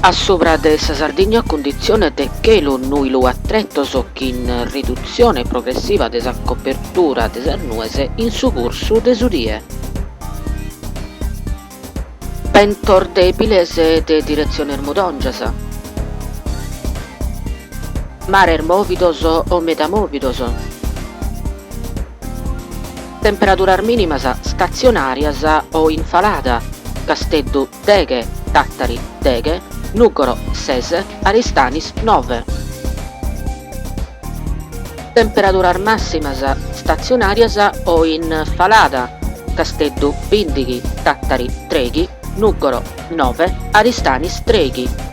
A subra de sa Sardigna cunditzione de chelu nùilu a tretos chin ridutzione progressiva de sa cobertura de sas nues in su cursu de su die. Bentos dèbiles de diretziones mudòngias. Mares mòvidos o meda mòvidos. Temperaduras mìnimas statzionàrias o in falada, Casteddu deghe, Tàtari deghe, Nùgoro ses, Aristanis noe. Temperaduras màssimas statzionàrias o in falada, Casteddu bìndighi, Tàtari trèighi, Nùgoro noe, Aristanis trèighi.